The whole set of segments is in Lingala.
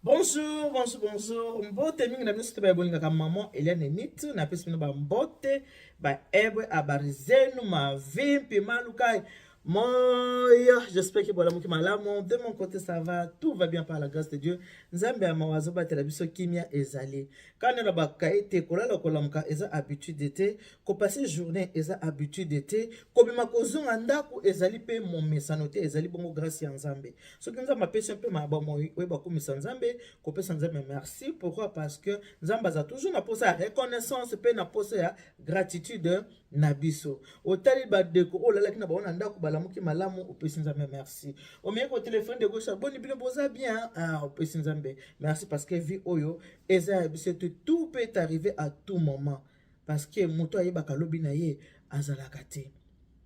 Bonjour, bonjour, bonjour. Mbote mingi na bino sote baye bolingaka maman Eliane Nitu. Napesi bino ba mbote, ba ebwe, habari zenu, mavimpi, malukai. Moyo, j'espère que bolamuki malamu. De mon côté, ça va, tout va bien par la grâce de Dieu. Nzambe ya mawa azobatela biso kimia ezali. Kana na baka ete kolala kolamuka eza habitude te, kopasser journée eza habitude te, kobima kozonga ndako ezali pe momesano te, ezali bongo grâce ya Nzambe. Soki Nzambe apesi yo mpe bomoi oyeba komisa Nzambe, kopesa Nzambe merci. Pourquoi? Parce que Nzambe aza toujours na posa ya reconnaissance pe na posa ya gratitude na biso. Otali bandeko oyo olalaki na bango na ndako balamuki malamu, opesi Nzambe merci. Omeki ko telefone de gauche, boni bino boza bien, ah, opesi Nzambe merci parce que vie oyo eza ya biso te, tout peut arriver à tout moment parce que moto ayebaka lobi na ye azalaka te.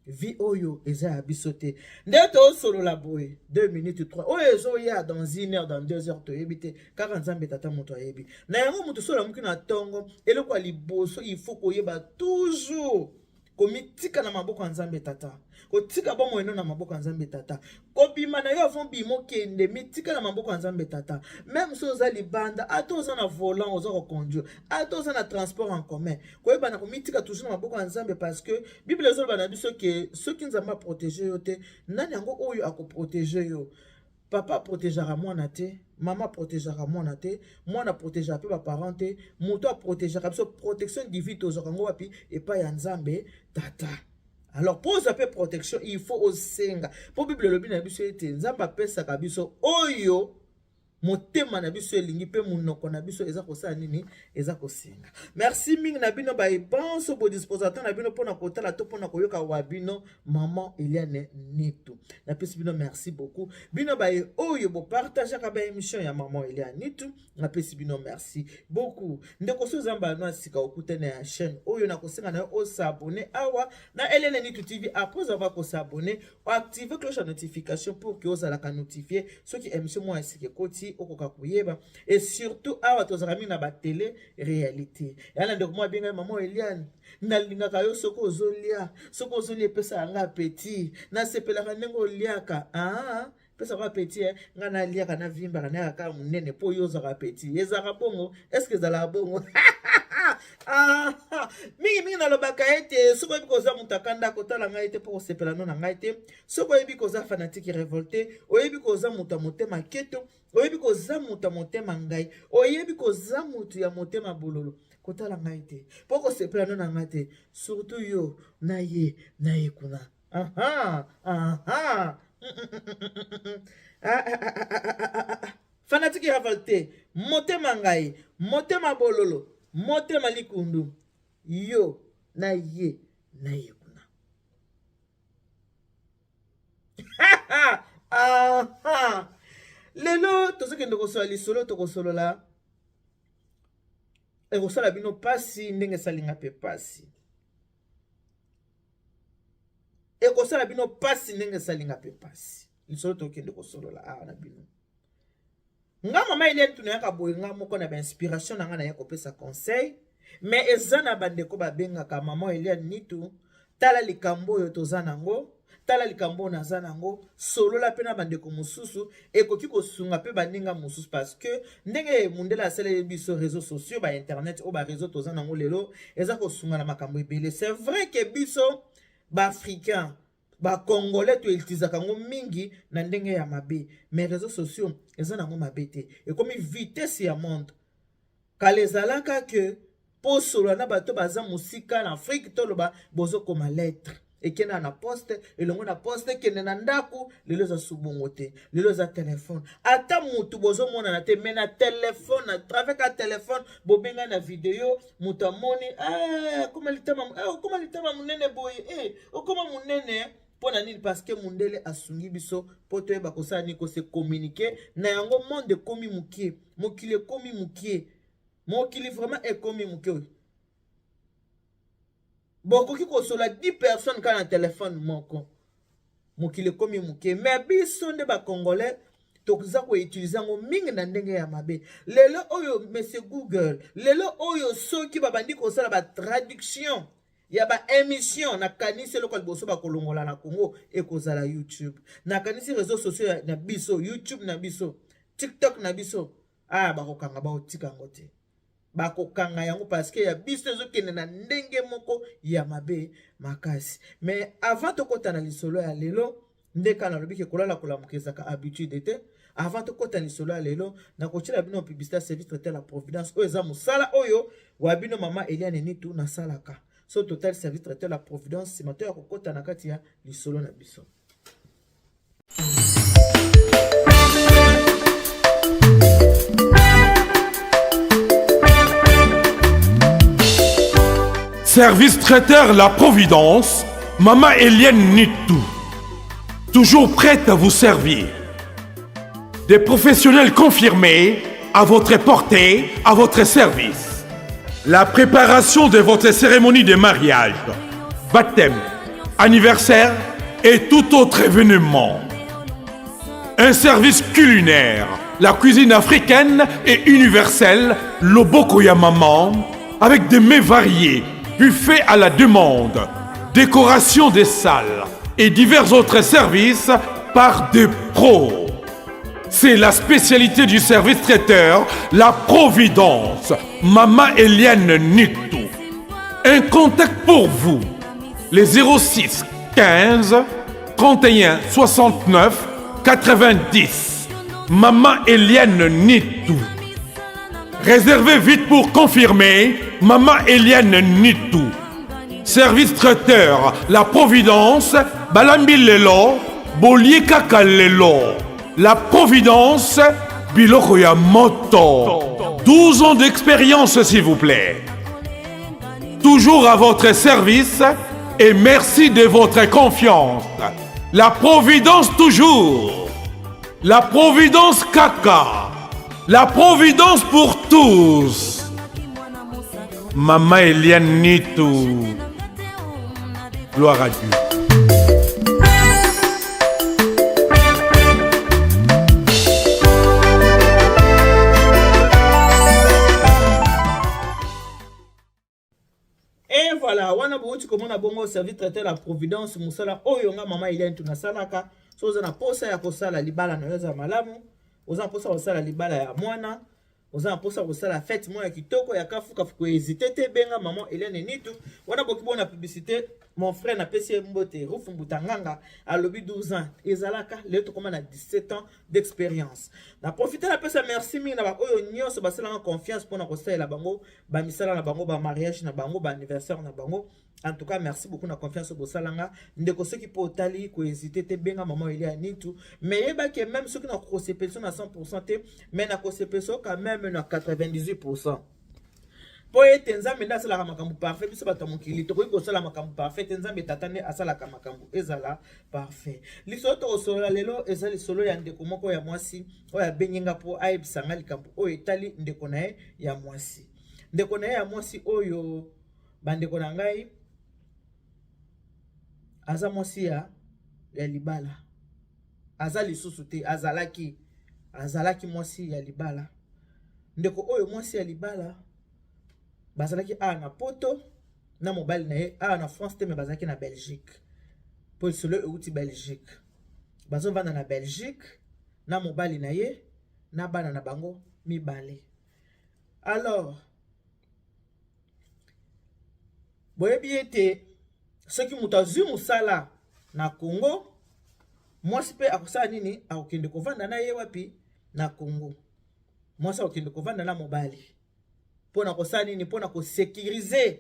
Vie oyo eza ya biso te. Nde tosolola boye 2 minutes 3 oyo ezoya dans une heure, dans 2 heures, toyebi te, kaka Nzambe tata moto ayebi. Na yango moto solo amuki na ntongo, eloko ya liboso il faut koyeba toujours komitika na maboko ya Nzambe tata, kotika bomoi no na maboko ya Nzambe tata, kobima na yo avant bima okende, mitika na maboko ya Nzambe tata. Même so oza libanda, ata oza na volant, oza koconduire, ata oza na transport en commun, koyeba na komitika toujours na maboko ya Nzambe, parce que Bible ezoloba na biso ke soki Nzambe aprotege yo te, nani yango oyo akoprotege yo? Papa aprotegeaka mwana te, mama aprotegeaka mwana te, mwana aprotegeaka mpe baparent te. Moto aprotegeaka biso, protection divine tozwaka yango wapi? Epai ya Nzambe tata. Alors mpo ozwa mpe protection, il faut osenga, mpo Bible elobi na biso ete Nzambe apesaka biso oyo motema na biso elingi mpe monoko na biso eza kosala nini, eza kosenga. Merci mingi na bino bayebanso bodisposateur na bino mpona kotala to mpona koyoka wa bino maman Eliane Nitu. Napesi bino merci beaucoup. Bino baye oyo bopartageaka ba émission ya maman Eliane Nitu, napesi bino merci beaucoup. Ndeko so ozamba no sika okutana ya chaîne oyo, nakosenga na yo osabone awa na Eliane Nitu TV. Après avoir kosabone, oactive cloche ya notification pour que ozalaka notifié soki émission moko ya sika ekoti, okoka koyeba. Et surtout awa tozalaka mingi na batélé réalité. Yana ndeko moko abengai: "Mama Eliane, nalingaka yo soki ozolia, soki ozolia epesaka nga appétit, nasepelaka ndenge oliaka." Ah, pesaka appétit, eh? Nga naliaka, navimbaka, nayaka kaka monene mpo yo ozwaka appétit. Ezalaka bongo? Est-ce ezalaka bongo? Ah, mingimingi nalobaka ete soki oyebi koza moto akanda, kotala ngai te mpo kosepela no na ngai te. Soki oyebi koza fanatique révolté, oyebi koza moto ya motema keto, oyebi koza moto ya motema ngai, oyebi koza moto ya motema bololo, kotala ngai te mpo kosepela no na ngai te. Surtout yo na ye na ye kuna. Aha, aha. Ah, ah, ah, ah, ah, ah. Fanatique révolté, motema ngai, motema bololo, motema likundu, yo na ye na ye kuna. Aha. Lelo tozokende kosolola lisolo, tokosolola ekosala bino pasi ndenge esalinga mpe pasi, ekosala bino pasi ndenge esalinga mpe pasi. Lisolo tokende kosolola awa na bino, nga mama Eliane, tunayaka boye, nga moko na bainspiration na nga naya kopesa conseil, mais eza na bandeko babengaka: "Mama Eliane Nitu, tala likambo oyo toza nango, tala likambo oyo naza nango, solola mpe na bandeko mosusu, ekoki kosunga mpe baninga mosusu." Parce que ndenge mundele asaleli biso réseaux sociaux, bainternet oyo, baréseau toza nango lelo eza kosunga na makambo ebele. C'est vrai ke biso baafricain, bacongolais, toutilisaka yango mingi na ndenge ya mabe, mais réseaux sociaux eza nango mabe te, ekomi vitesse ya monde. Kala ezalaka ke mpo osolola na bato baza mosika na Afrique, toloba bozokoma lettre, ekenda na poste, elongo na poste, ekende na ndako. Lelo eza subongo te, lelo eza telefone. Ata motu bozomonana te, mais na telefone, à travers ka telefone, bobengai na video, moto amoni: "Ah, okoma litama, ah, okoma litama monene boye, eh, okoma monene." Mpo na nini? Parce que mundele asungi biso mpo toyeba kosala nini, kose communiquer na yango. Monde ekomi mokie, mokili ekomi mokie, mokili vraiment ekomi mokie. Oyo bokoki kosola 10 personnes kaka na telefone moko. Mokili ekomi moke, mais biso nde bacongolais toza koutiliser yango mingi na ndenge ya mabe. Lelo oyo, monsieur Google, lelo oyo soki babandi kosala batraduction ya baémission, nakanisi eloko ya liboso bakolongola na Congo ekozala YouTube. Nakanisi réseau sociaux na biso, YouTube na biso, TikTok na biso. Aya bakokanga, bakotika yango te, bakokanga yango parce que ya biso ezokende na ndenge moko ya mabe makasi. Mais avant tokɔta na lisolo ya lelo, nde kaka nalobi ke kolala kolamuka ezalaka habitude te. Avant tokɔta lisolo ya lelo, nakotiela bino publicité ya service traiteur La Providence, oyo eza mosala oyo wa bino mama Eliane Nitu nasalaka. So total service traiteur La Providence, nsima to ya kokɔta na kati ya lisolo na biso. Service traiteur La Providence, Maman Eliane Nitou, toujours prête à vous servir. Des professionnels confirmés à votre portée, à votre service. La préparation de votre cérémonie de mariage, baptême, anniversaire et tout autre événement. Un service culinaire, la cuisine africaine et universelle, loboko ya maman, avec des mets variés, buffet à la demande, décoration des salles et divers autres services par des pros. C'est la spécialité du service traiteur, La Providence, Mama Eliane Nitou. Un contact pour vous, les 06 15 31 69 90. Maman Eliane Nitou. Réservez vite pour confirmer, Maman Eliane Nitou. Service traiteur, La Providence, Balambi Lelo, Bolie Kaka Lelo. La Providence, Biloko ya Moto. 12 ans d'expérience, s'il vous plaît. Toujours à votre service et merci de votre confiance. La Providence toujours. La Providence Kaka. La Providence pour tous. Maman Eliane Nitou. Gloire à Dieu. Et voilà, wana bouti komona bongo service traiteur La Providence, mosala oyo nga mama Eliane tunasalaka. So oza na posa ya kosala libala na yo eza malamu, oza na posa kosala libala ya mwana, oza na posa kosala fête moko ya kitoko ya kafukafu, kohésite te, benga mama Eliane Nitu. Wana boki bona publicité. Mon frère, napesi ye mbote, Rufu Mbutanganga, alobi 12 ans ezalaka, lelo tokóma na 17 ans d'expérience. Na profite napesa merci mingi na baoyo nyonso basalanga confiance mpona kosalela bango bamisala na bango, bamariage na bango, baanniversaire na bango. En tout cas, merci beaucoup na confiance oyo bosalanga. Ndeko, soki mpo otali, kohésite te, benga mama Elia Nitu. Mais yebaki, même soki nakosepelisa na 100 te, mais nakosepelisa quand même na 98, mpo ete Nzambe nde asalaka makambo parfait. Biso bato ya mokili tokoki kosala makambo parfait te. Nzambe Tata nde asalaka makambo ezala parfait. Lisolo tokosolola lelo eza lisolo ya ndeko moko ya mwasi oyo abengi nga mpo ayebisa nga likambo oyo etali ndeko na ye ya mwasi. Ndeko na ye ya mwasi oyo, bandeko na ngai, aza mwasi ya libala, aza lisusu te. Azalaki mwasi ya libala. Ndeko oyo mwasi ya libala bazalaki awa na Poto na mobali na ye, awa na France te, mais bazalaki na Belgique, mpo lisolo euti Belgique. Bazovanda na Belgique na mobali na ye na bana na bango mibale. Alors boyebi ete soki moto azwi mosala na Congo, mwasi mpe akosala nini? Akokende kovanda na ye wapi? Na Congo. Mwasi akokende kovanda na mobali mpona kosala nini? Mpona kosécuriser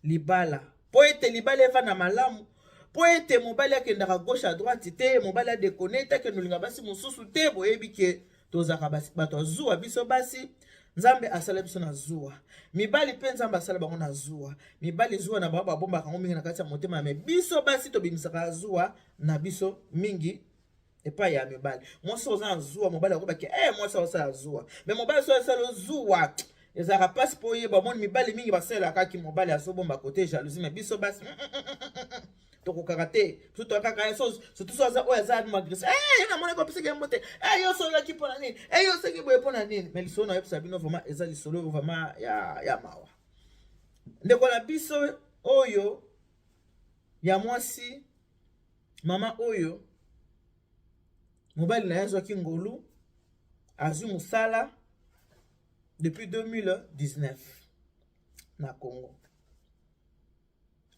libala, mpo ete libala evanda malamu, mpo ete mobali akendaka gauche à droite te, mobali adekone te, akende olinga basi mosusu te. Boyebi ke tozalaka bato ya zuwa. Biso basi, Nzambe asala biso na zuwa. Mibali mpe Nzambe asala bango na zuwa. Mibali, zuwa na bango babombaka yango mingi na kati ya motema, mais biso basi tobimisaka zuwa na biso mingi epai ya mibali. Mwasi oza na zuwa, mobali akobaki e mwasi aosala zuwa, mais mobali so asala zuwa, ezalaka mpasi mpo oyeba. Omoni, mibali mingi basalelakaki mobali azobomba kote jalousie, mais biso basi tokokaka te. Surtout kaka, surtout so aza oyo aza agressé: "Yo namoni kopesaki yango te, yo osololaki mpona nini? Yo oseki boye mpona nini?" Mais lisolo nayebisa bino vraiment eza lisolo vraiment ya mawa. Ndeko na biso oyo ya mwasi, mama oyo, mobali na ye azwaki ngolu, azwi mosala. Depuis 2019 na Congo.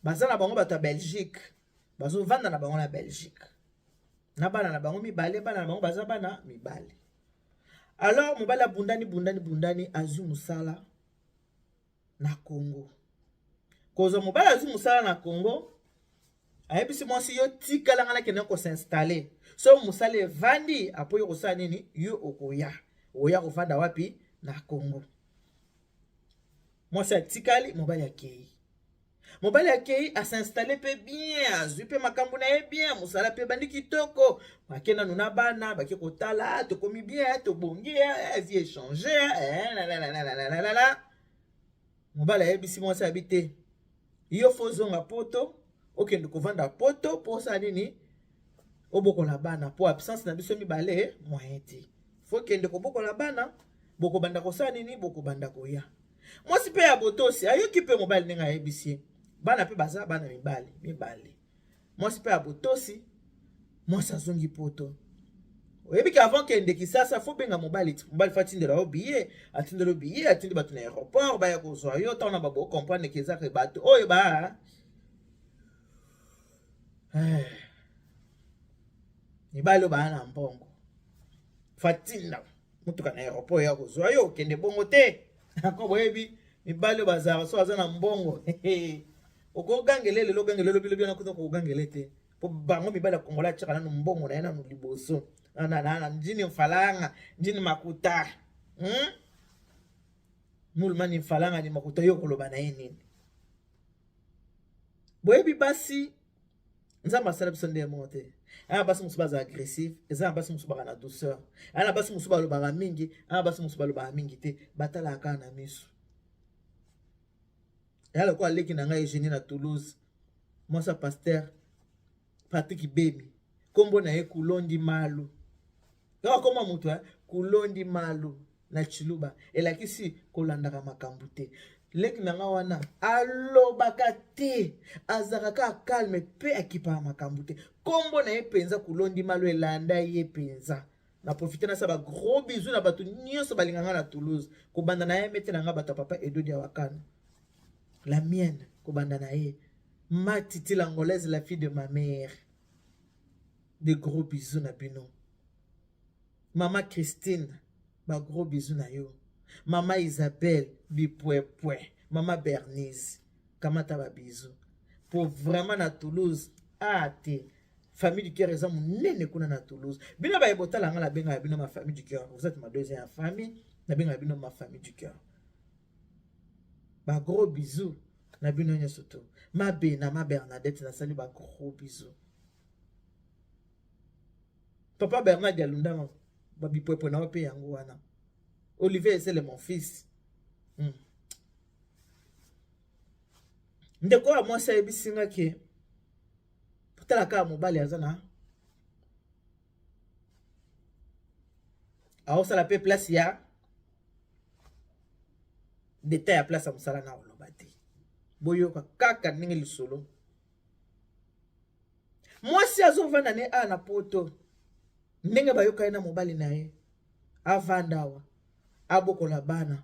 Baza na bango bato ya Belgique. Bazovanda na bango na Belgique. Na bana na bango mibale, bana na bango baza bana mibale. Alors mobali abundani bundani bundani azwi mosala na Congo. Kozwa mobali azwi mosala na Congo, ayebisi mwasi yo tikala nga nakende kosinstalle. So mosala evandi apo yo kosala nini? Yo okoya. Oya kovanda wapi? Na Congo. Mwasi atikali, mobali akei. Mobali akei asinstalle mpe bien, azwi mpe makambo na ye bien, mosala mpe ebandi kitoko. Bake nanu na bana, bake kotala, tokomi bien, tobongi, vie echange, la. Mobali ayebisi mwasi abi te, yo fo zonga poto, okende kovanda poto mpo osala nini? Obokola bana, mpo absence na biso mibale moyen te. Fo kende kobokola bana, bokobanda kosala nini? Bokobanda koya. Mwasi mpe ya botosi ayoki mpe mobali ndenge ayebisi ye, bana mpe baza bana mibale mibale. Mwasi mpe ya botosi, mwasi azongi poto. Oyebi ke avant kende Kisasa fo benga mobali, mobali fo atindela yo billet, atindela yo billet, atindi bato na aéroport baya kozwa yo. Ntango na babo comprendre ke eza ke bato oyo ba mibali oyo baa na mbongo, fo atinda motuka na aéroport ya kozwa yo, okende bongo te. Ako boyebi mibali oyo bazalaka so aza na mbongo, okogangele lelo, ogangele lobi lobi, wana kogangele te, po bango mibali ya Kongola atiaka nanu mbongo na ye nanu liboso. Njini mfalanga njini makuta, Mulumani mfalanga ni makuta, yo koloba na ye nini? Boyebi basi, Nzambe asala biso ndenge moko te. Aya basi mosusu baza agressif, eza na basi mosusu baka na douceur, aya na basi mosusu balobaka mingi, aya basi mosusu balobaka mingi te, batalaka kaka na miso. Eya lokola leki na ngai Eugénie na Toulouse, mwasi ya pasteur Patrick Bemi, kombo na ye Kulondi Malu. Kaka kombo moto Kulondi Malu na Chiluba elakisi kolandaka makambo te. Leki na nga wana alobaka te, azalaka kaka calme mpe akipaka makambo te. Kombo na ye mpenza Kulondi Malu elanda ye mpenza. Na profite nasala ba gros bisous na bato nyonso balinga nga na Toulouse, kobanda na ye mete na nga bato ya papa Edo Diawakana, la mienne, kobanda na ye ma titi l'angolaise, la fille de ma mère, de gros bisous na bino. Mama Christine, ba gros bisous na yo. Mama Isabelle bipwepwe, mama Bernice, kamata ba bisous. Pour vraiment na Toulouse, ah te, famille du cœur eza monene kuna na Toulouse. Bino baye botala nga, nabengaka bino ma famille du cœur. Vous êtes ma deuxième famille, nabengaka bino ma famille du cœur. Ba gros bisous na bino nyonso to. Ma Bena, ma Bernadette, nasali ba gros bisous. Papa Bernard Yalundama, ba bipwepwe na yo mpe yango wana. Olivier Esele, mon fils. Ndeko ya mwasi ayebisi nga ke tala kaka mobali aza na aosala mpe place ya detail ya place ya mosala na oloba te. Boyoka kaka ndenge lisolo. Mwasi azovanda ne awa na poto, ndenge bayoka ye na mobali na ye, avanda awa abokola bana.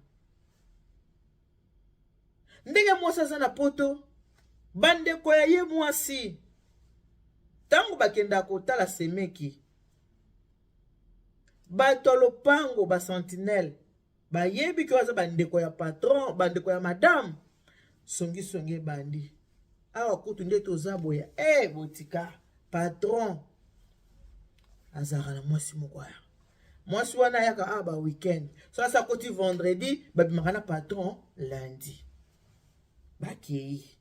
Ndenge mwasi aza na poto, bandeko ya ye mwasi ntango bakendaka kotala semeki, bato ya lopango ba sentinelle bayebi ke aza bandeko ya patron, bandeko ya madame. Songisongi ebandi awa kutu nde toza boya. Botika patron azalaka na mwasi moko aya, mwasi wana ayaka awa ba weekend, so asa akoti vendredi, babimaka na patron lundi, bakei.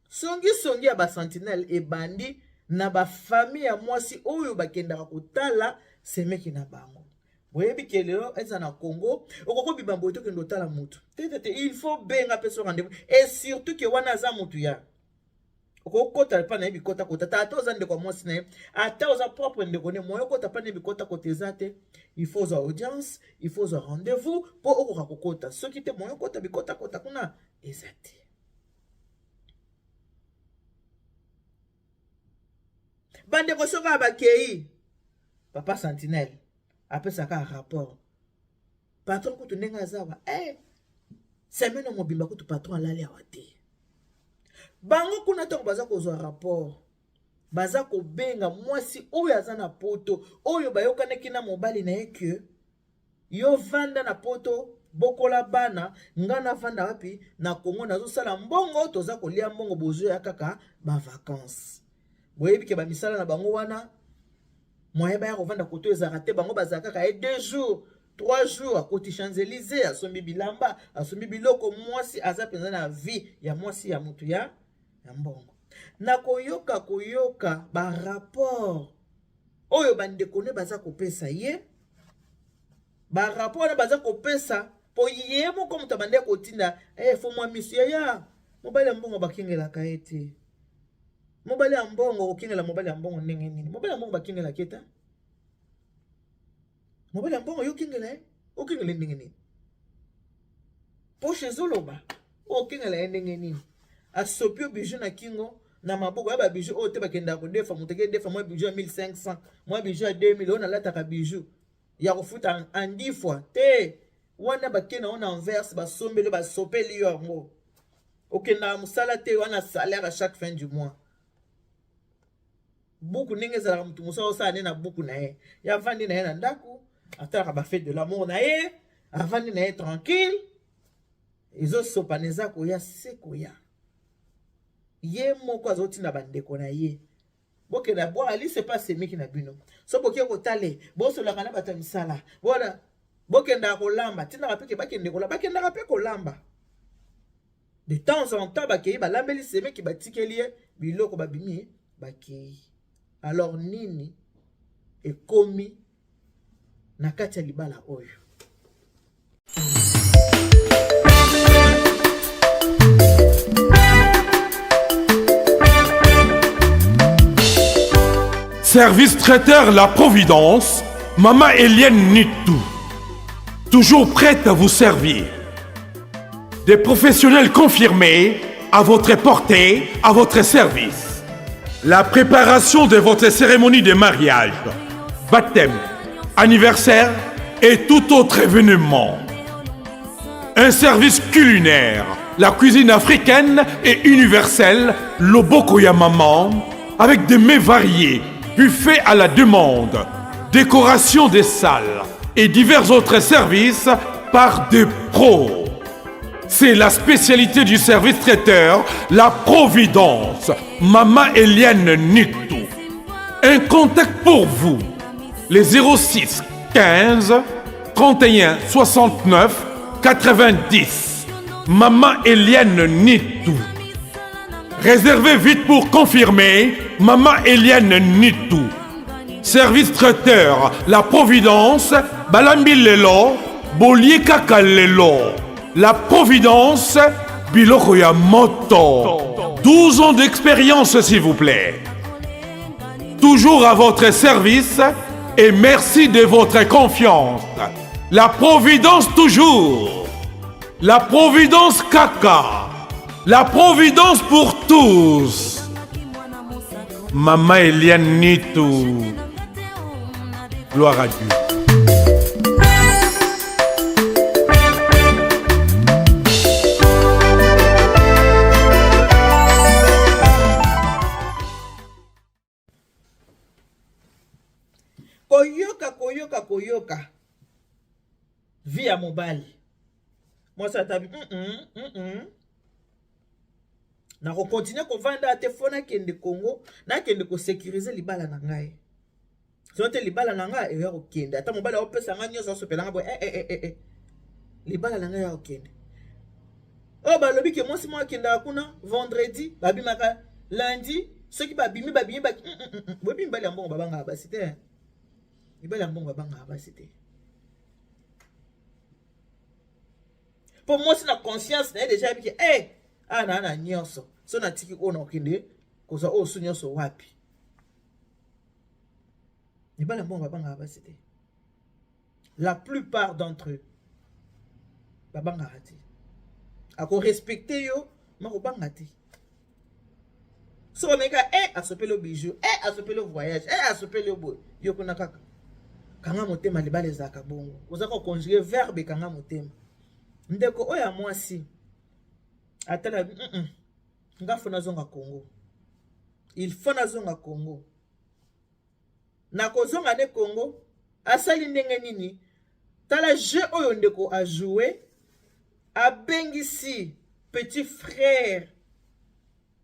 Songisongi ya basentinelle ebandi na bafamille ya mwasi oyo bakendaka kotala semeki na bango. Boyebi ke lelo eza na Congo, okoki obima boye tokende otala mutu te te te, il faut benga mpe so rendez-vous, et surtout ke wana aza mutu ya okokota epa na ye bikota kota ta, ata oza ndeko ya mwasi na ye, ata oza propre ndeko ne moyo okota pa na ye bikota kota eza te. Il faut ozwa audience, il faut ozwa rendez-vous mpo okoka kokota. Soki te, moyo okota bikota kota kuna eza te. Bandeko soki bakei, papa sentinelle apesaka rapport. Patron kutu ndenge aza awa, eh, semaine mobimba kutu patron alali awa te. Bango kuna ntango baza kozwa rapport, baza kobenga mwasi oyo aza na poto, oyo bayokanaki na mobali na ye ke yo vanda na poto, bokola bana, nga navanda wapi na Congo, nazosala mbongo, toza kolia mbongo, bozoya kaka ba vacances. Boyebi ke bamisala na bango wana, moyen baya kovanda koto ezalaka te. Bango bazala kaka ye 2 jours, 3 jours, akoti Champs-Élysées, asombi bilamba, asombi biloko. Mwasi aza mpenza na vie ya mwasi ya motu ya mbongo. Na koyoka koyoka barapport oyo bandeko ne baza kopesa ye, barapport wana baza kopesa, mpo ye moko moto abandeki kotinda, faut mwa miso yaya. Mobali ya mbongo bakengelaka ye te. Mobali ya mbongo, kokengela mobali ya mbongo ndenge nini? Mobali ya mbongo bakengelaka ye te. Mobali ya mbongo, yo okengela ye, okengela ye ndenge nini? Poche ezoloba. Okengela ye ndenge nini? Asopi yo bijou na kingo, na maboko ya babijou oyo te. Bakendaka kodefa, moto ake defa mwa bijou ya 1500, mwa bijou ya 2000. Oyo nalataka bijou ya kofuta en 10 fois te. Wana bakende yango na Anvers, basombeli, basopeli yo yango. Okendaka mosala te wana, salaire à chaque fin du mois. Buku ndenge ezalaka, motu mosusu osala nde na buku na ye, ye avandi na ye na ndako, atalaka bafête de l'amour na ye, avandi na ye tranquille, ezosopana, eza koya se koya. Ye moko azotinda bandeko na ye: bokenda bwaka lise mpe asemiki na bino. So bokie kotale, bosolaka na bato ya misala bona, bokendaka kolamba, tindaka mpe ke bakende kolamba, bakendaka mpe kolamba de temps en temps. Bakei, balambeli semeki, batikeli ye biloko, babimi, bakei. Alors nini ekomi na kati ya libala oyo? Service traiteur La Providence, Maman Eliane Nitou. Toujours prête à vous servir. Des professionnels confirmés à votre portée, à votre service. La préparation de votre cérémonie de mariage, baptême, anniversaire et tout autre événement. Un service culinaire, la cuisine africaine et universelle, loboko ya maman, avec des mets variés, buffet à la demande, décoration des salles et divers autres services par des pros. C'est la spécialité du service traiteur, La Providence, Mama Eliane Nitou. Un contact pour vous, les 06 15 31 69 90. Maman Eliane Nitou. Réservez vite pour confirmer, Maman Eliane Nitou. Service traiteur, La Providence, balambi lelo, bolie kaka lelo. La Providence, biloko ya moto. 12 ans d'expérience, s'il vous plaît. Toujours à votre service et merci de votre confiance. La Providence toujours. La Providence kaka. La Providence pour tous. Maman Eliane Nitou. Gloire à Dieu. Koyoka, koyoka, koyoka vie ya mobali, mwasi atabi Nakocontinuer kovanda te, faut nakende Congo, nakende kosécuriser libala na ngai. So te libala na ngai eya kokende, ata mobali aopesa ngai nyonso, asopela ngai boye, eh, eh, eh, eh. Libala na ngai ya kokende oyo balobi ke mwasi moko akendaka kuna vendredi, babimaka lundi. Soki babimi, babimi. Boyebi, mibali ya mbongo babangaka basi te. Mibali ya mbongo babangaka basi te, mpo mwasi na conscience na ye déjà yebi ke e awa naa na nyonso. So natiki oyo, na kokende kozwa oyo su nyonso wapi? Mibali ya mbongo babangaka basi te. La plupart d'entre eux babangaka te. Akorespecter yo, makobanga te. So omeka e asopeli yo bijou, e asopeli yo voyage, e asopeli yo boye, yo kuna kaka. Kanga motema, libala ezalaka bongo. Oza ko conjuguer verbe kanga motema. Ndeko oyo ya mwasi atala nga faut nazonga Congo. Il faut nazonga Congo. Nakozonga nde Congo. Asali ndenge nini? Tala jeu oyo ndeko a jouer, abengisi petit frère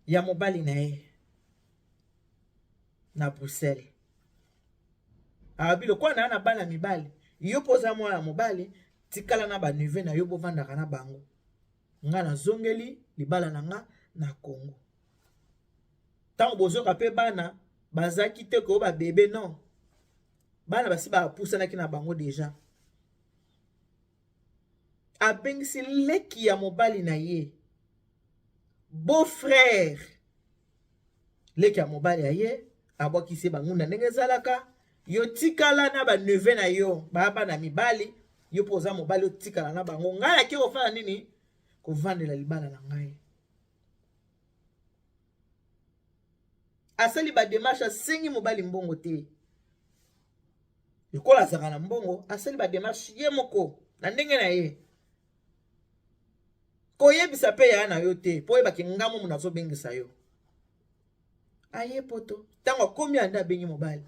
ya mobali na ye na Bruxelles. Abi lokola na na bana mibali, yo mpo oza mwana mobali, tikala na ba neveu na yo bovandaka na bango. Nga nazongeli libala na nga na Congo. Ntango bozoka mpe bana bazalaki te ko ba bébé, non, bana basi bapusanaki na bango déjà. Abengisi leki ya mobali na ye, beau frère, leki ya mobali ya ye, abwakisi ye bangunda ndenge ezalaka. Yo tikala na ba neveu na yo, baya bana mibali, yo mpo oza mobali, otikala na bango. Ngai nake kofanda nini, kovandela libala na ngai. Asali ba démarche, asengi mobali mbongo te, lokola azalaka na mbongo. Asali ba démarche ye moko na ndenge na ye, koyebisa mpe yaya na yo te, mpo oyebaki ngambo mo nazobengisa yo. Aye poto, ntango akomi ande abengi mobali,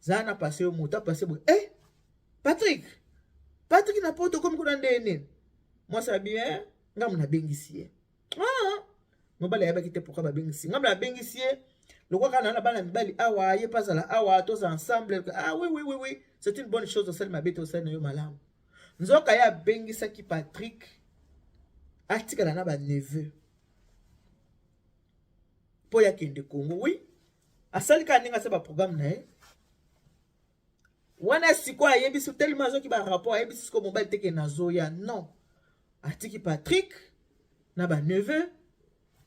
zala na pase yo moto apase boye, eh, Patrick, Patrick na poto okomi kuna ndenge nini? Mwasi abi eh, ngambo nabengisi ye. Ah, mobali ayebaki te pourquoi babengisi. Ngambo nabengisi ye lokola kaka na bana mibali awa, ye mpe azala awa, tozala ensemble. Ah oui, c'est une bonne chose, osali mabe te, osali na yo malamu. Nzoka ye abengisaki Patrick atikala na ba neveu mpo ye akende Congo. Oui, asali kaka ndenge asala ba programme na ye wana. Sikoyo ayebisi, telema azwaki ba rapport, ayebisi sikoyo mobali teke nazoya. Non, atiki Patrick na ba neveu,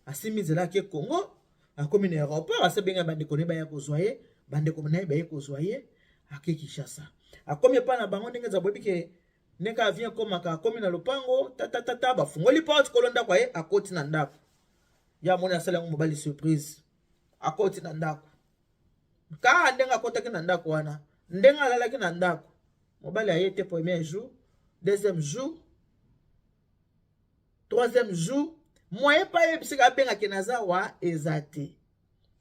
asimbi nzela, ake Congo. Akomi na aéroport, asebenga bandeko na ye baya kozwa ye. Bandeko na ye baye kozwa ye, ake Kinshasa. Akomi epai na bango, ndenge eza boyebi ke ndenge avion ekomaka, akomi na lopango, tatatata, bafungoli porte, kolo ndako aye, akoti na ndako. Ya moni asali yango mobali surprise. Akoti na ndako kaka ndenge akotaki na ndako wana, ndenge alalaki na ndako, mobali aye te. Premier jour, deuxième jour, troisième jour, moyen mpe ayebisika abengaki naza wa eza te.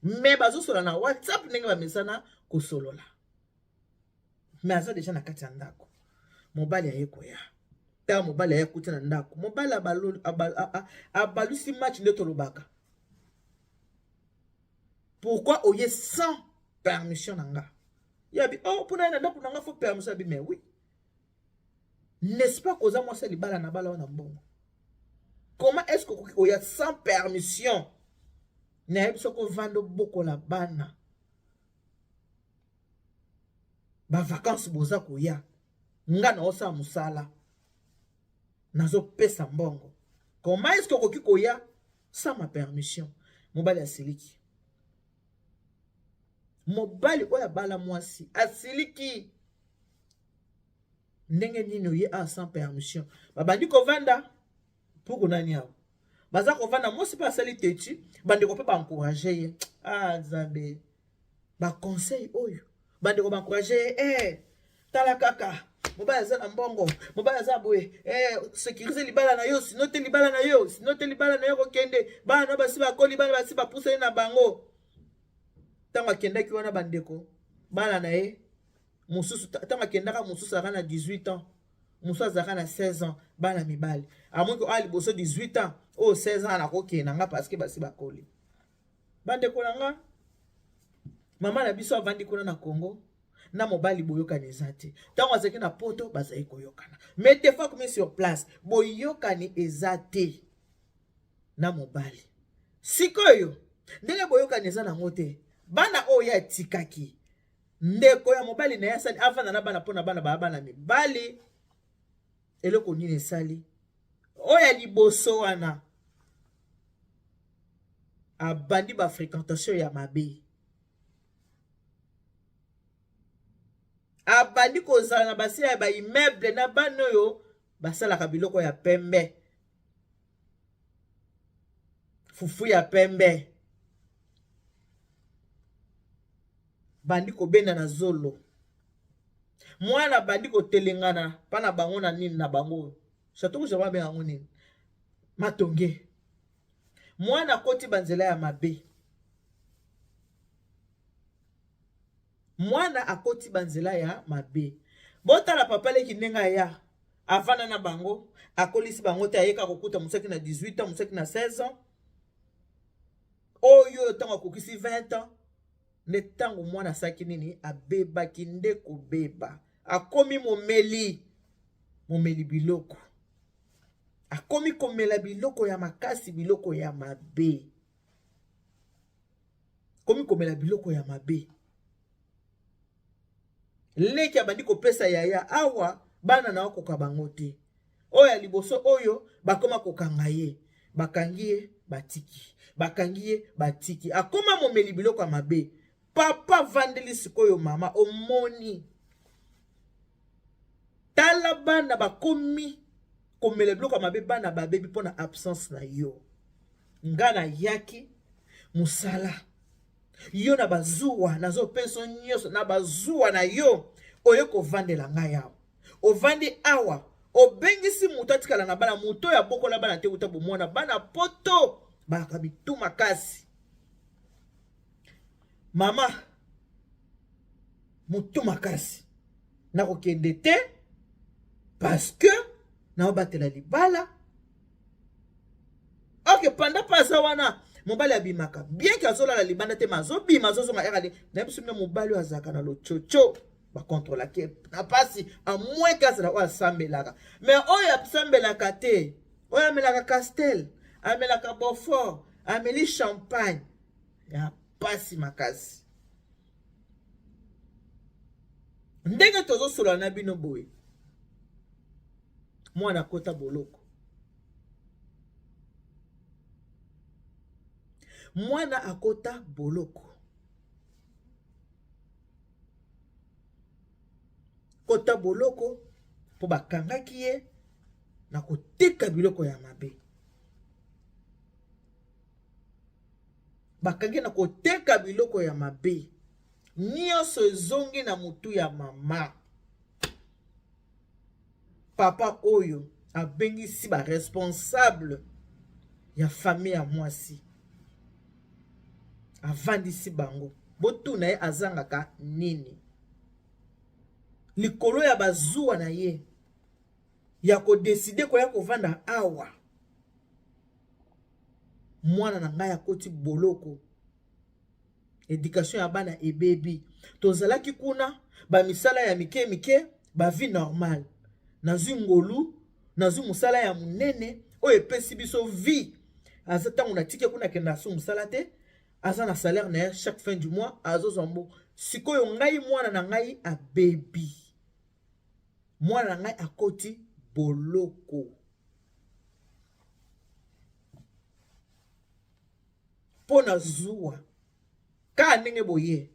Me bazosola na WhatsApp ndenge bamesana kosolola, me aza déjà na kati ya ndako. Mobali aye koya. Ntango mobali aye akuti na ndako, mobali abalusi match nde tolobaka. Pourquoi oye sans permission na nga? Yabi oh, mpona ye na ndako na nga faut permission? Abi mais oui, n'est-ce pas koza mwasi ya libala na bala wana mbongo, comment est-ce que okoki koya sans permission? Nayebi soki ovanda obokola bana, ba vacances boza koya, nga na osala mosala, nazopesa mbongo, comment est-ce que okoki koya sans ma permission? Mobali asiliki. Mobali oyo abala mwasi asiliki. Ndenge nini oye a sans permission? Babandi kovanda mpuku nani awa, baza kovanda. Mwasi mpe asali têtu, bandeko mpe ba encourage ye. Ah Nzambe, ba conseil oyo bandeko ba encourage ye, eh, tala kaka mobali aza na mbongo, mobali aza boye, eh, sécuriser libala na yo, sinon te libala na yo, sinon te libala na yo kokende. Bana na basi bakoli, bana basi bapusani na bango. Ntango akendaki wana, bandeko, bana na ye mosusu, ntango akendaka, mosusu azalaka na 18 ans, mosusu azalaka na 16 ans. Bana mibali, amoki oyo liboso 18 ans, oyo 16 ans, nakokende na nga parce que basi bakoli. Bandeko na nga, mama na biso avandi kuna na Congo na mobali, boyokani eza te. Ntango azalaki na poto, bazali koyokana, mais des fois komi sur place, boyokani eza te na mobali. Sikoyo ndenge boyokani eza nango te, bana oyo ye atikaki, ndeko ya mobali na ye asali avanda na bana mpo na bana baya bana mibali. Eloko nini esali? Oyo ya liboso wana abandi ba fréquentation ya mabe, abandi kozala na base ya ba immeuble na bana oyo basalaka biloko ya pembe, fufu ya pembe, bandi kobenda na zolo. Mwana abandi kotelengana mpa na bango na nini na bango, chateau rouge babenga yango nini, matonge. Mwana akoti banzela ya mabe, mwana akoti banzela ya mabe. Botala papa leki ndenge aya avanda na bango, akolisi bango te, ayeka kokuta mosaki na 18 ans, mosaki na 16 ans, oyo ntango akokisi 20 ans nde ntango mwana asalaki nini, abebaki nde kobeba, akomi momeli, momeli biloko, akomi komela biloko ya makasi, biloko ya mabe, komi komela biloko ya mabe. Leki abandi kopesa yaya awa, bana na okoka bango te. Oyo ya liboso oyo bakoma kokanga ye, bakangi ye batiki, bakangi ye batiki, akoma momeli biloko ya mabe. Papa vandeli sikoyo mama, omoni tala bana bakomi komela biloko ya mabe, bana babebi mpo na absence na yo. Nga nayaki mosala yo na bazuwa, nazopesa nyonso na bazuwa na yo, oye kovandela ngai awa, ovandi awa, obengisi moto atikala na bana, moto oyo abokola bana te uta bomwana, bana poto balaka mitu makasi. Mama motu makasi, nakokende te parce que naobatela libala. Ok, panda mpe aza wana, mobali abimaka bien ke azolala libanda te, ma azobima, azozonga erali. Nayebi biso bino, mobali oyo azalaka na lococo, bakontrolaki na mpasi, amoin ke azala oyo asambelaka, mais oyo asambelaka te, oyo amelaka Castel, amelaka Beaufort, ameli champagne ya mpasi makasi. Ndenge tozosolola na bino boye, mwana akota boloko, mwana akota boloko, kota boloko mpo bakangaki ye na koteka biloko ya mabe, bakangi na koteka biloko ya mabe, nyonso ezongi na motu ya mama. Papa oyo abengisi ba responsable ya famille ya mwasi, avandisi bango, botuna ye azangaka nini likolo ya bazuwa na ye ya kodeside koya kovanda awa. Mwana na ngai akoti boloko, education ya bana ebebi. Tozalaki kuna bamisala ya mike mike, bavie normale, nazwi ngolu, nazwi mosala ya monene oyo epesi biso vie. Aza ntango natiki kuna, akenda asu mosala te, aza na salaire na ye chaque fin du mois, azozwa mbo. Sikoyo ngai mwana na ngai abebi, mwana na ngai akoti boloko mpo na zuwa kaka ndenge boye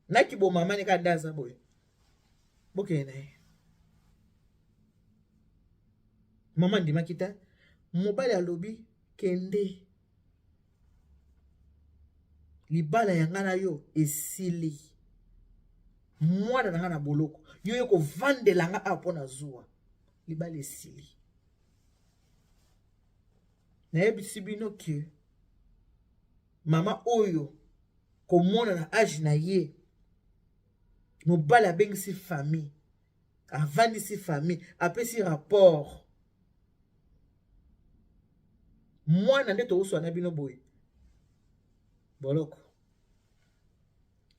naki bomama ne kaka nde aza boye, bokende na ye. Mama andimaki te, mobali alobi kende, libala ya ngai na yo esili, mwana na ngai na boloko, yo ye kovandela nga awa mpo na zuwa, libala esili. Nayebisi bino ke mama oyo komona na age na ye, mobali abengisi famille, avandisi famille, apesi rapport. Mwana nde tokoswa na bino boye boloko.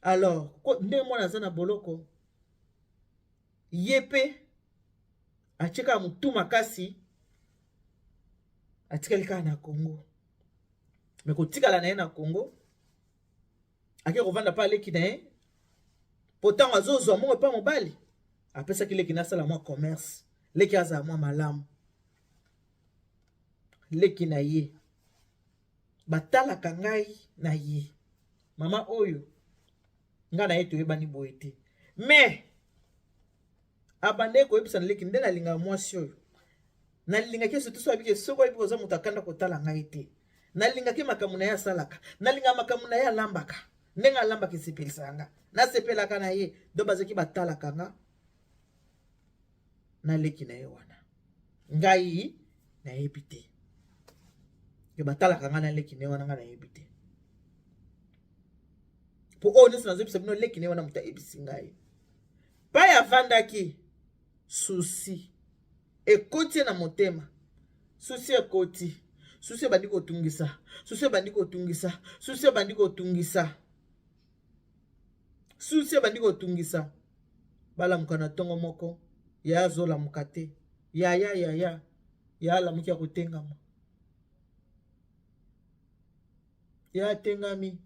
Alors ndenge mwana aza na boloko, ye mpe atie kaka motu makasi, atikali kaka na Congo. Me kotikala na ye na Congo, ake kovanda mpe aleki na ye, mpo ntango azozwa mbongo epa mobali, apesaki leki nasala mwa commerce, leki azala mwa malamu. Leki na ye batalaka ngai na ye, mama oyo ngai na ye toyebani boye te, mais abandaki koyebisa na leki nde nalingaka mwasi oyo, nalingaki surtout so abiki, soki oyebi koza moto akanda kotala ngai te, nalingaki makambo na ye asalaka, nalingaka makambo na ye alambaka, ndenge alambaka esepelisaka nga, nasepelaka na ye. Donc bazalaki batalaka nga. Na leki na ye wana ngai nayebi te ke batalaka ngai na leki na ye wana, ngai nayebi te, mpo oyo nyonso nazoyebisa bino, leki na ye wana moto ayebisi ngai. Pai avandaki, souci ekoti ye na motema, souci ekoti, souci ebandi kotungisa, souci ebandi kotungisa, souci ebandi kotungisa, souci ebandi kotungisa. Balamuka na ntongo moko, yaya azolamuka te. Yaya, yaya, ya alamuki ya kotengama, ya atengami,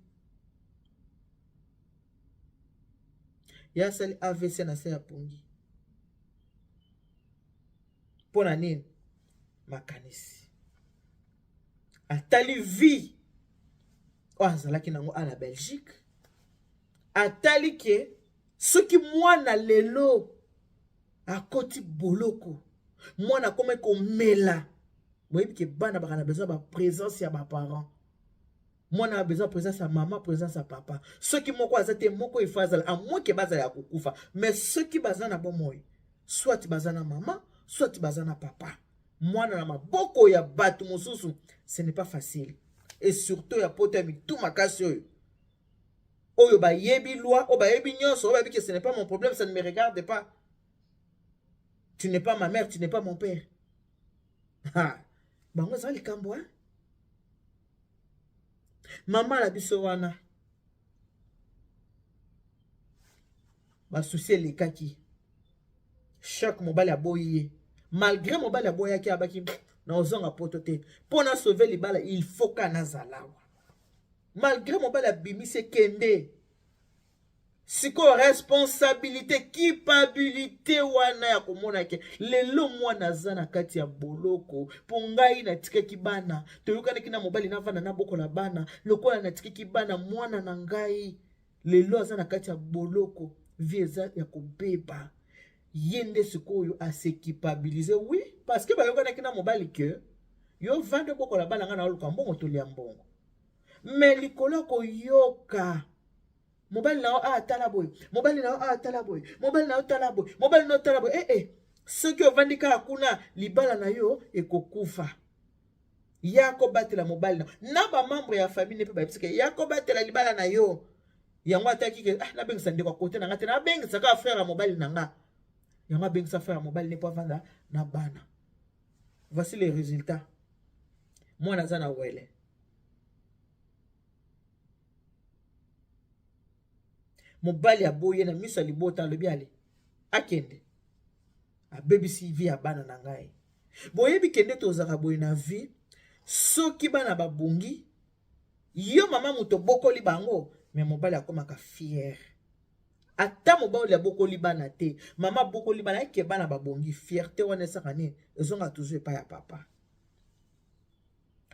ya asali AVC na se ya pongi. Mpo na nini? Makanisi atali vie oyo azalaki nango a na Belgique, atali ke soki mwana lelo akoti boloko, mwana akomi komela. Boyebi ke bana baka na besoin ba présence ya baparent. Mwana a besoin présence ya mama, présence ya papa. Soki moko aza te, moko ifo azala, à moins ke bazala ya kokufa. Mais soki baza na bomoi, soit baza na mama, soit baza na papa. Mwana na maboko ya bato mosusu, ce n'est pas facile, et surtout ya poto ya mitu makasi oyo, oyo bayebi loi, oyo bayebi nyonso, oyo bayebi que ce n'est pas mon problème, ça ne me regarde pas, tu n'es pas ma mère, tu n'es pas mon père. Ha, bango eza likambo. Mama na biso wana, basoucis elekaki choc. Mobali aboyi ye. Malgré mobali aboyaki, abaki na ozonga poto te mpo na sauver libala, il faut ka nazala awa. Malgré mobali abimisi, ekende sikoyo responsabilité, culpabilité wana ya komona ke lelo mwana aza na kati ya boloko mpo ngai natikaki bana. Toyokanaki na mobali navanda, nabokola bana. Lokola natikaki bana, mwana na ngai lelo aza na kati ya boloko, vie eza ya kobeba. Ye nde sikoyo ase culpabiliser, oui, parce que bayokanaki na mobali ke yo vanda, obokola bana, ngai na oluka mbongo, tolia mbongo. Mais likolo ya koyoka mobali na yo a tala boye, mobali na yo a tala boye, mobali na yo tala boye, mobali na yo tala boye, eh, soki ovandi kaka kuna, libala na yo ekokufa. Ya kobatela mobali na na bamembre ya famille mpe bayebisaka ya kobatela libala na yo. Yango ataki ke ah, nabengisa ndeko akote na nga te, nabengisa kaka frère ya mobali na nga. Yango abengisa frère ya mobali ne mpo avanda na bana. Voici les résultats: mwana aza na wele. Mobali aboye na miso ya libota, alobi ale akende, abebisi vie ya bana na ngai. Boyebi kende tozalaka boye na vie: soki bana babongi, yo mama moto obokoli bango, mais mobali akomaka fier. Ata mobali abokoli bana te, mama abokoli bana, eke bana babongi, fierté wana esaka nini? Ezonga toujours epai ya papa.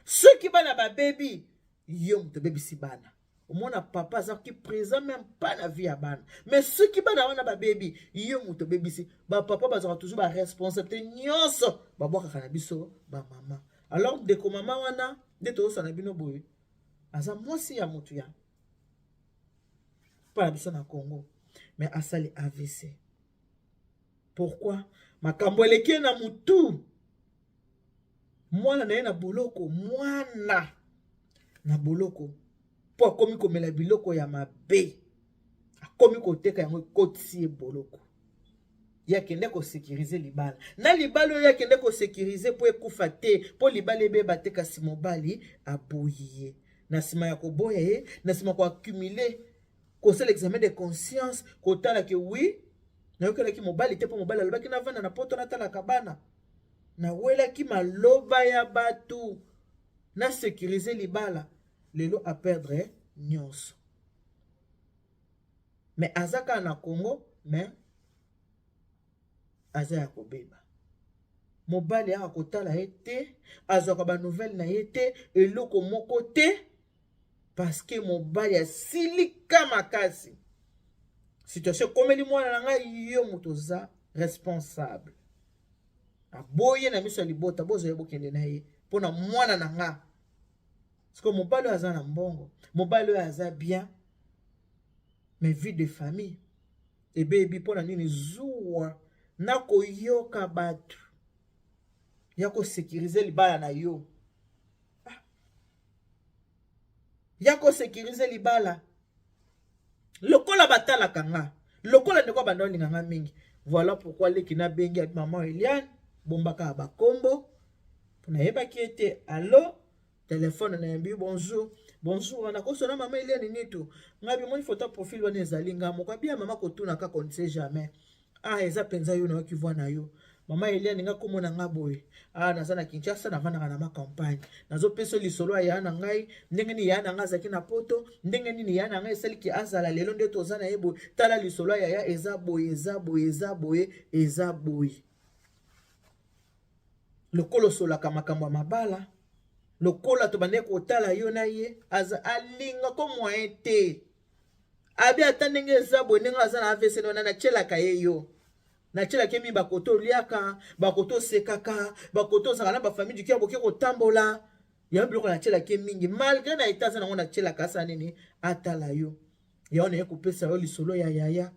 Soki bana babebi, yo moto obebisi bana. Omona papa azalaki présent même pas na vie ya bana, mais soki bana wana babebi, yo moto obebisi. Bapapa bazalaka toujours baresponsabilité nyonso babwakaka na biso bamama. Alors ndeko mama wana nde tozosala bino boye, aza mwasi ya motu ya mpo na biso na Congo, mais asali AVC. Pourquoi? Makambo eleki ye na motu, mwana na ye na boloko, mwana na boloko mpo akomi komela biloko ya mabe, akomi koteka yango, ekotisi ye boloko. Ye akende kosécuriser libala na libala oyo akende kosécuriser mpo ekufa te, mpo libala ebeba te. Kasi mobali aboyi ye. Na nsima ya koboya ye, na nsima koaccumuler, kosala examen de conscience, kotala ke oui, nayokelaki mobali te, mpo mobali alobaki navanda na poto, natalaka bana, nawelaki maloba ya bato, nasécuriser libala. Lelo aperdre nyonso, mais aza kaka na Congo, mais aza ya kobeba. Mobali aka kotala ye te, azwaka banouvelle na ye te, eloko moko te, parce que mobali asilika makasi. Situation ekomeli mwana na ngai, yo moto oza responsable. Aboye na miso ya libota, bozwa ye, bokende na ye mpona mwana na nga. Parce que mobali oyo aza na mbongo, mobali oyo aza bien, mais vie de famille ebebi. Mpo na nini? Zuwa. Na koyoka bato ya kosekirize libala na yo. Ah. Ya kosekirize libala. Lokola batalaka nga, lokola ndeko banda olinga nga mingi. Voilà pourquoi leki na bengi ya maman Eliane, bombaka bakombo. Nayebaki ete allo telefone nayambi bonjour bonjour nakosona mama Eliane Nitu ngai bimoni photo profil wana ezali nga moko abia mama kotuna kaka on ne sait jamais ah eza mpenza yo nayoki voi na yo mama Eliane nga kombo na nga boye ah naza na Kinshasa navandaka na ma campagne nazopesa lisolo ya ya na ngai ndenge nini ya na ngai azalaki na poto ndenge nini ya na ngai esaliki azala lelo nde toza na ye boye tala lisolo ya ya eza boye eza boye eza boye eza boye lokola osolaka makambo ya mabala lokola tobandaki kotala yo na ye aza alinga ko moyen te abi ata ndenge eza boye ndenge aza na avc wana natyelaka ye yo natyelaka ye mingi bakoto oliaka bakoto osekaka bakoto ozalaka na bafamille du cœur boke kotambola yango biloko natyelaka ye mingi malgré na eta aza nango natyelaka asala nini atala yo yango naye kopesa yo lisolo ya yaya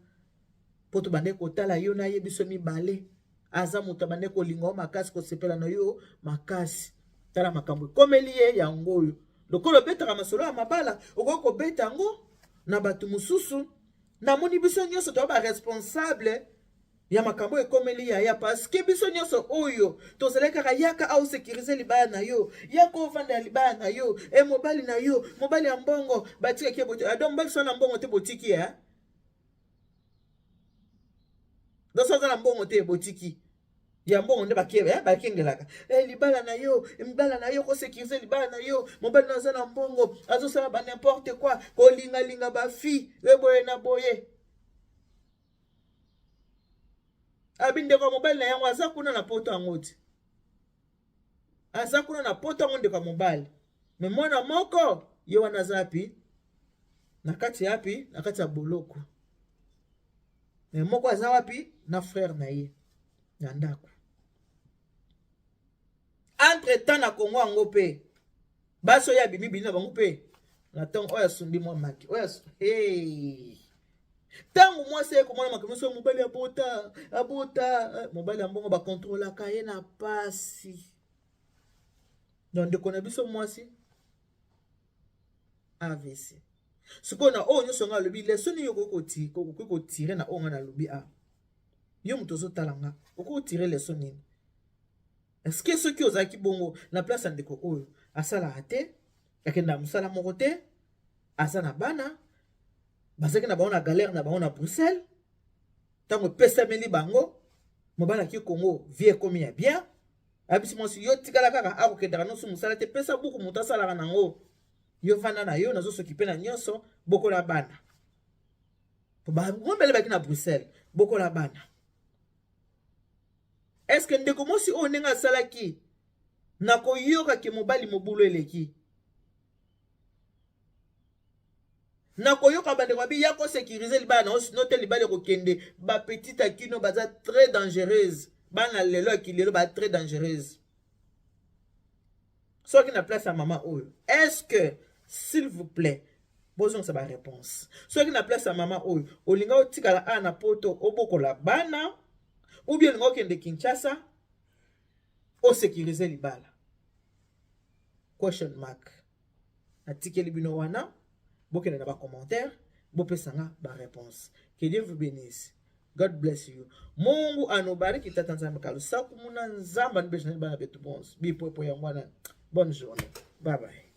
mpo tobandaki kotala yo na ye biso mibale aza moto abandaki kolinga yo makasi kosepela na yo makasi tala makambo ekomeli ye yango oyo lokola obetaka masolo ya mabala okoki kobeta yango na bato mosusu namoni biso nyonso toya baresponsable ya makambo ekomeli yaya parceke biso nyonso oyo tozalaki kaka yaka aosekirize libaya na yo yaka ovanda ya libaya na yo e mobali na yo mobali ya mbongo batikaki ye donc mobali so na mbongo te botiki ye donc aza na mbongo te botiki ya mbongo nde eh, bakengelaka eh, libala na yo libala na yo kosekirize libala na yo mobali na aza na mbongo azosala ba n'importe quoi kolingalinga bafille eboye na boye abi ndeko ya mobali na yango aza kuna na poto yango ti aza kuna na poto yango ndeko ya mobali me mwana moko ye wana aza api na kati ya api na kati ya boloko me moko aza wapi na frère na ye na ndako entre temps na kongo yango mpe basi oyo abimi bino na bango mpe na ntongo oyo asumbi mwa maki oyo hey. ntango mwasi aye komona makambo nyonso mobali abota abota eh, mobali ya mbongo bakontrolaka ye na pasi donc ndeko na biso mwasi avc sikoyo na oyo nyonso ngai alobi leso nini okoki kotire na oyo ngai nalobi a yo moto ozotala nga okoki kotire leso nini eske soki ozalaki bongo na place ya ndeko oyo asalaka te akendaka mosala moko te aza na bana bazalaki na bango na galère na bango na Bruxelles ntango epesameli bango mobali aki Congo vie ekomi ya bien ayebisi mwasi yo tikala kaka akokendaka nyonso mosala te pesa buku moto asalaka nango yo vanda na yo nazosokipe na nyonso bokola bana mobele baki na Bruxelles bokola bana eske ndeko mwasi oyo ndenge asalaki na koyoka ke mobali mobulu eleki na koyoka bandeko babi ya kosekirize libala na yo sino te libala ekokende bapetite ya kino baza très dangereuse bana lelo ya kilelo baza très dangereuse soki na place ya mama oyo est ce que s'il vous plaît bozongisa baréponse soki na place ya mama oyo olinga otikala awa na poto obokola bana ou bien olinga okende kinshasa osekirize libala question mark natikeli bino wana bokende na bacommentaire bopesa nga baréponse que dieu vous bénisse god bless you mungu anubariki tata nzambe kalusaku muna nzambe anubesha bana betu bonso bipwepo yango wana bonne journée bye bye.